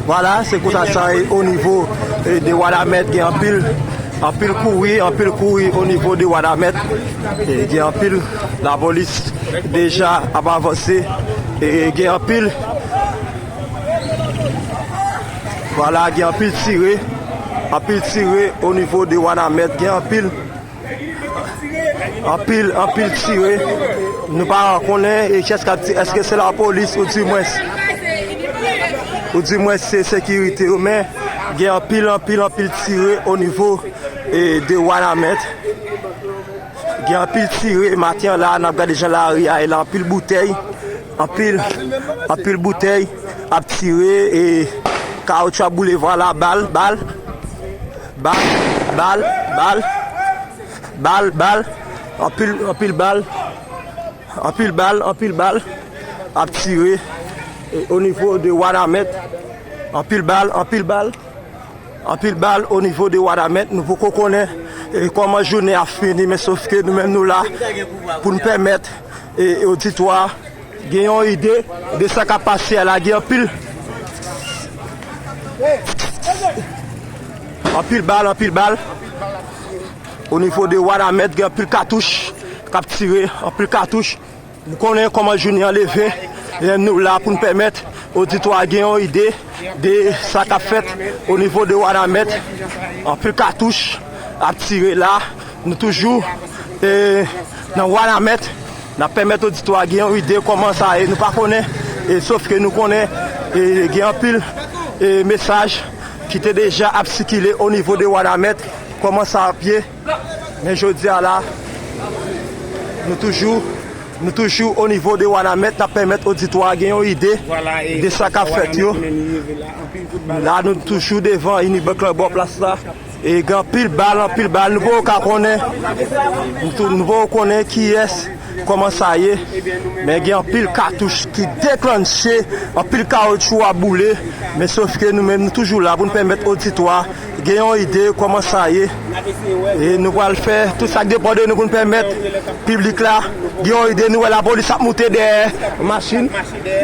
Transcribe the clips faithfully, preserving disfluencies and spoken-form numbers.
Vwala, se konsa sa ye o nivo, e, de Wanament, gen anpil, anpil kouri, anpil kouri o nivo de Wanament. E, gen anpil lapolis deja ap avanse. E, gen anpil, vwala, gen anpil tire, anpil tire o nivo de Wanament, gen anpil Anpil, anpil tire. Nou pa konnen e kiyès k ap tire. Èske se lapolis ou dimwens, ou dimwens se sekirite yo, men gen anpil, anpil, anpil tire o nivo, e, de Wanament. Gen anpil tire. Maten an la, n ap gade jan lari a ye la, anpil boutèy, anpil, anpil boutèy ap tire, e, kawotchou ap boule, vwala, bal, bal, bal, bal, bal. Bal, bal, anpil, anpil bal, anpil bal, anpil bal ap tire, e, o nivo de Wanament. Anpil bal, anpil bal, anpil bal o nivo de Wanament. Nou poko konnen, e, kòman jounen ap fini, men sofke nou menm nou la pou n pèmèt, e, oditwa gen yon ide de sa k ap pase a la. Gen anpil, anpil bal, anpil bal. O nivo de Wanament, gen anpil katouch k ap tire, anpil katouch. Nou konnen kòman jounen an leve, e nou la pou n pèmèt oditwa gen yon ide de sa k ap fèt o nivo de Wanament. Anpil katouch ap tire la. Nou toujou, e, nan Wanament. N ap pèmèt oditwa gen yon ide kòman sa ye. Nou pa konnen, e, sofke nou konnen, e, gen anpil, e, mesaj ki te deja ap sikile o nivo de Wanament. Kòman sa ap ye? Men jodi a la, nou toujou, nou toujou o nivo de Wanament, n ap pèmèt oditwa gen yon ide de sa k ap fèt yo. La, nou toujou devan Unibank lan, bò plas la. E gen anpil bal, anpil bal, nou poko ka konnen, nou tou, nou poko konnen kiyès, kòman sa ye, men gen anpil katouch ki deklanche, anpil kawotchou ap boule, men sofke nou menm, nou toujou la pou n pèmèt oditwa gen yon ide kòman sa ye. E nou pral fè tout sa k depann de nou pou n pèmèt piblik la gen yon ide. Nou wè lapolis ap moute dèyè machin.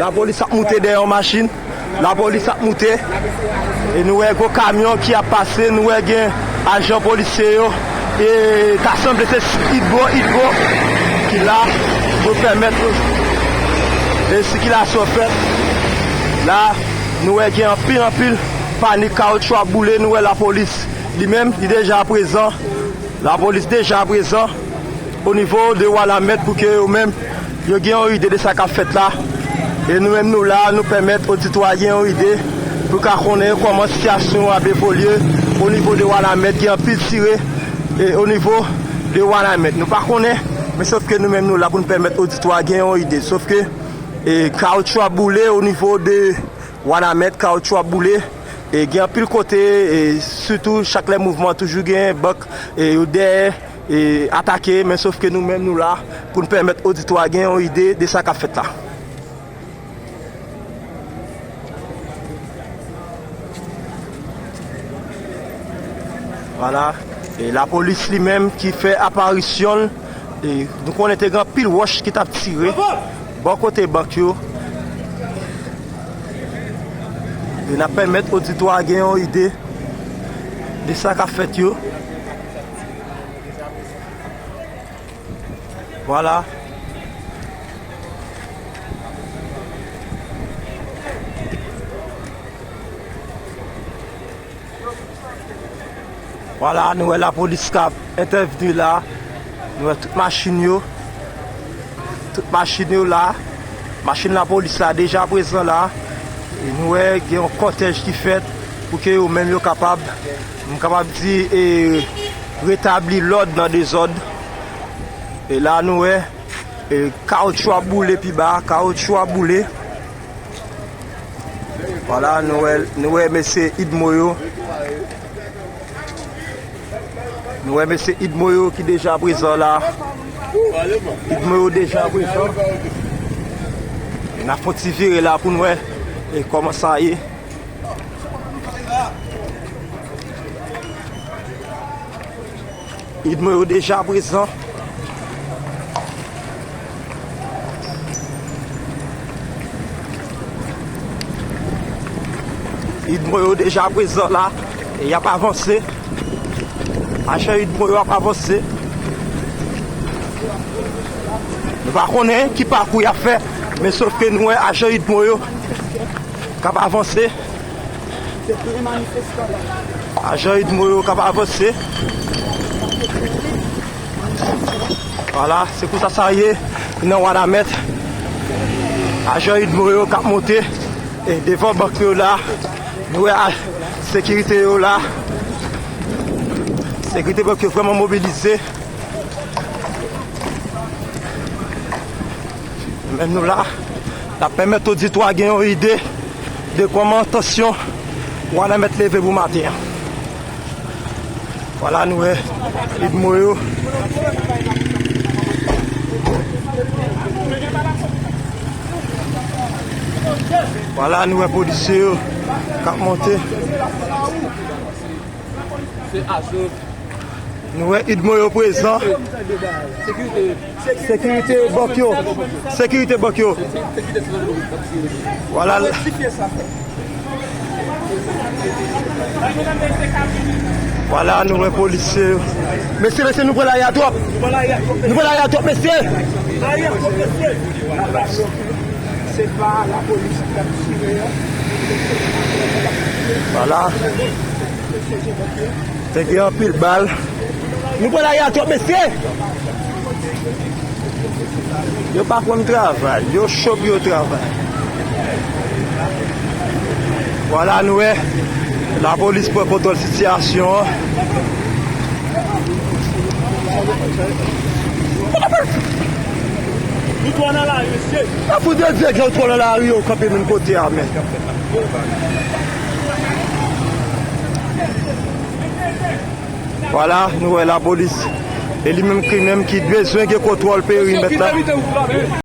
Lapolis ap moute dèyè yon machin. Lapolis ap moute. E nou wè gwo kamyon ki ap pase. Nou wè gen ajan polisye yo. E ta sanble se Idmo, Idmo ki la pou pèmèt, e, sikilasyon fèt. La, nou wè gen anpil, anpil panik, kawotchou ap boule. Nou wè lapolis li menm, li deja prezan. Lapolis deja prezan o nivo de Wanament pou ke yo menm, yo gen yon ide de sa k ap fèt la. E nou menm, nou la, nou pèmèt oditwa gen yon ide pou ka konnen kòman sitiyasyon an ap evolye o nivo de Wanament. Gen anpil tire, e, o nivo de Wanament. Nou pa konnen, men sofke nou menm, nou la pou n pèmèt oditwa gen yon ide. Sofke, e, kawotchou ap boule o nivo de Wanament, kawotchou ap boule. E gen anpil kote, e sitou chak lè mouvman, toujou gen bank, e yo dèyè, e atake, men sofke nou menm, nou la pou n pèmèt oditwa gen yon ide de sa k ap fèt la. Vwala. E lapolis li menm ki fè aparisyon l. E nou konnen te gen anpil wòch ki t ap tire bò kote bank yo. E n ap pèmèt oditwa a gen yon ide de sa k ap fèt yo. Vwala. Vwala, nou wè lapolis k ap entèvni la. Nou wè tout machin yo. Tout machin yo la. Machin lapolis la deja prezan la. E nou wè gen yon kòtèj ki fèt pou ke yo menm yo kapab, m kapab di, e, retabli lòd nan dezòd. E la nou wè, e, kawotchou ap boule pi ba, kawotchou ap boule. Vwala, nou wè, nou wè mesye Idmo yo. Nou wè mesye Idmo yo ki deja prezan la. Idmo yo deja prezan. N ap fè yon ti vire la pou n wè, e, kòman sa ye. Idmo yo deja prezan. Idmo yo deja prezan la, e y ap avanse. Ajan Idmo yo ap avanse. Nou pa konnen ki pakou y ap fè, men sof ke nou wè ajan Idmo yo k ap avanse. Ajan Idmo yo k ap avanse. Vwala, se konsa sa ye nan Wanament. Ajan Idmo yo k ap monte e devan bank yo la. Nou wè a, sekirite yo la. Sekirite bank yo vrèman mobilize. Men nou la, n ap pèmèt oditwa gen yon ide de kòman tansyon Wanament leve pou maten an. Vwala, nou wè Idmo yo. Vwala, nou wè polisye yo k ap monte. Se ajan. Nou wè Idmo yo prezan. Sekirite. Sekirite bank yo. Sekirite bank yo. Vwala. Vwala, nou wè polisye yo. Mesye, mesye, nou pran lari a twòp. Nou pran lari a twòp, mesye. Se pa lapolis ki ap tire. Vwala. Te gen anpil bal. Nou pran lari a twòp, mesye. Yo pa konn travay. Yo cho pou yo travay. Vwala, nou wè lapolis pran kontwòl sitiyasyon an. Nou twò nan lari, mesye. A fout de Dye, gen twò nan lari, yo kanpe menm kote a, men. Vwala, nou wè lapolis. E li menm ki menm ki bezwen gen kontwòl perimèt la.